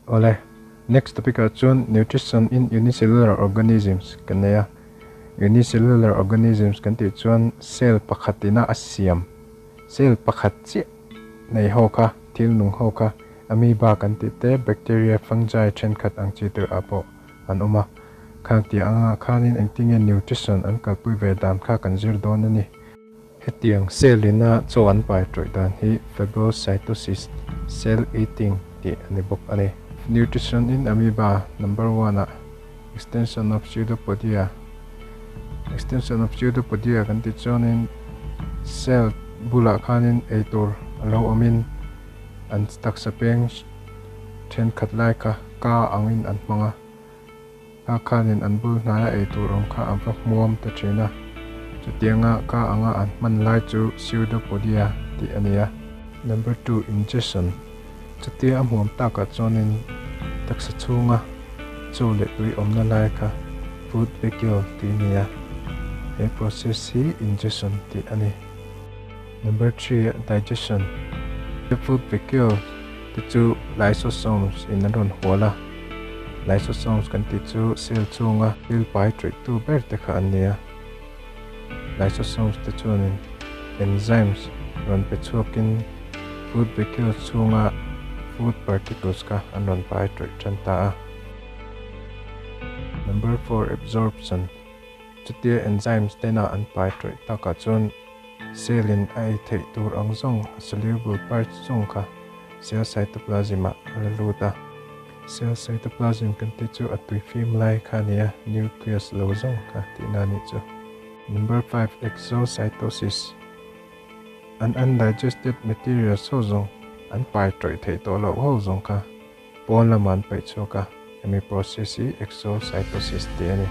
Awle, next topic ah chuan Nutrition in Unicellular Organisms kan nei a. Unicellular organisms kan tih chuan cell pakhat ina a siam, cell pakhat chiah nei ho kha, thil nung ho kha, amoeba kan tih te, bacteria, fungi thenkhat ang chi te ah pawh an awm a. Khang tih anga khanin engtinge nutrition an kalpui ve dan kha kan zir dawn a ni. Hetiang cell ina chaw an pai tawih dan hi phagocytosis, cell eating, tih a ni bawk a ni. Nutrition in amoeba number one ah extension of pseudopodia, Extension of pseudopodia kan tih chuanin cell bulah khanin eitur a lo awmin an taksa peng thenkhat lai kha ka angin an hmang a. A khanin an bul hnaia ei tur awm kha a va hmuam ta thin a, chutianga ka anga an hman lai chu pseudopodia tih a ni a. Number 2, Ingestion, Chutia a hmuam takah chuanin taksa chhunga chaw leh tui awmna lai kha food vacuole tih a ni a, he process hi ingestion tih a ni. Number 3, Digestion, Food vacuole te chu lysosomes in an rawn hual a, lysosomes kan tih chu cell chhunga thil pai ṭawihtu ber te kha an ni a. Lysosomes te chuanin enzymes rawn pe chhuakin food vacuole chhunga food particles kha an rawn pai ṭawih ṭan ta a. Number 4, Absorption, Chutia enzymes tena an pai ṭawih takah chuan Cell in a ei theih tur ang zawng a soluble parts zawng kha cell cytoplasm ah a la lut a. Cell cytoplasm kan tih chu a tui fim lai kha a ni a, nucleus lo zawng kha tihna a nih chu. Number 5, Exocytosis. An undigested materials ho zawng an pai tawih theih tawh loh ho zawng kha pawn lamah an paih chhuak a, hemi process hi exocytosis tih a ni.